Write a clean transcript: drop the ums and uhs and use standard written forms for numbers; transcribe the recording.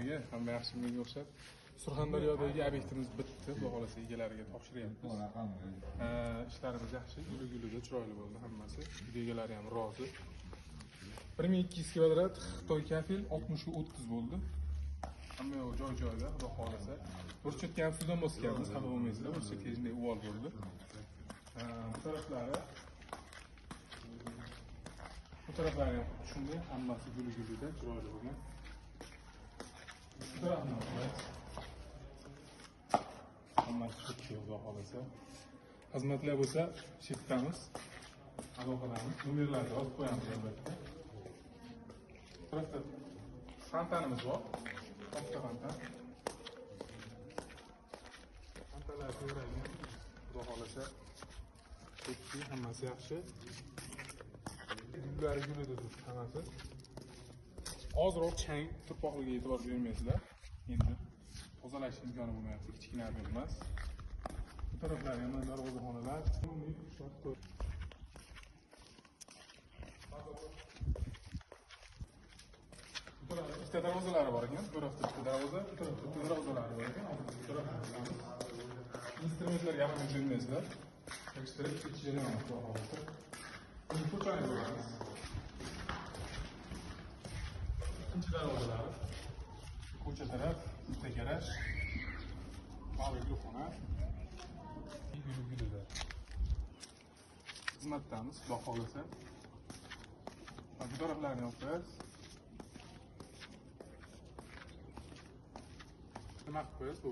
Hammaga, hamma yaxshi menga o'xshab. Surxondaryodagi obyektimiz bitdi, xudo xolasa egalariga topshiryapmiz. Ishlarimiz yaxshi, guli-gulida chiroyli bo'ldi hammasi. Uy egalari ham rozi. 1200 kvadrat Xitoy kafel 60 30 bo'ldi. Hamma yo'q joy-joyida, xudo xolasa. Burchatga ham suvdan bosganmiz, xafa bo'lmaysizlar. Burchatga shunday uvol bo'ldi. Bu taraflari ham shunday, hammasi guli-gulida chiroyli bo'lgan. Bu tarafini hammasi chekka, xudo xolasa. Xizmatlar bo'lsa, chetdamiz. Aloqalarimiz, nomerlarni yozib qo'yamiz albatta. Bu tarafda fontanimiz bor. Katta fontan. Fontanlar tevarakdan, xudo xolasa. Chekka, hammasi yaxshi. Gullari gulida turibdi hammasi. Ozroq chang turpoqligiga e'tibor bermaysizlar. Endi tozalash imkoni bo'lmayapti, kichkina obyekt emas. Bu taraflari ham darvozaxonalar. Bu tarafda ikkita darvozalari bor ekan, bu tarafda bitta darvoza, bu tarafda bitta darvozalari bor ekan. Hozir bu tarafni ko'ramiz. Instrumentlarga ahamiyat bermaysizlar. Tekshirib ketish jarayoni xudo xohlasa. Endi ko'chani ko'ramiz. Ikkinchi darvozalari. Ko'cha taraf, bitta garaj, mavi gulxona, guli-gulida. Xizmatdamiz, xudo xohlasa. Bu taraflarni yopamiz. Nima qilib qo'yasiz bu?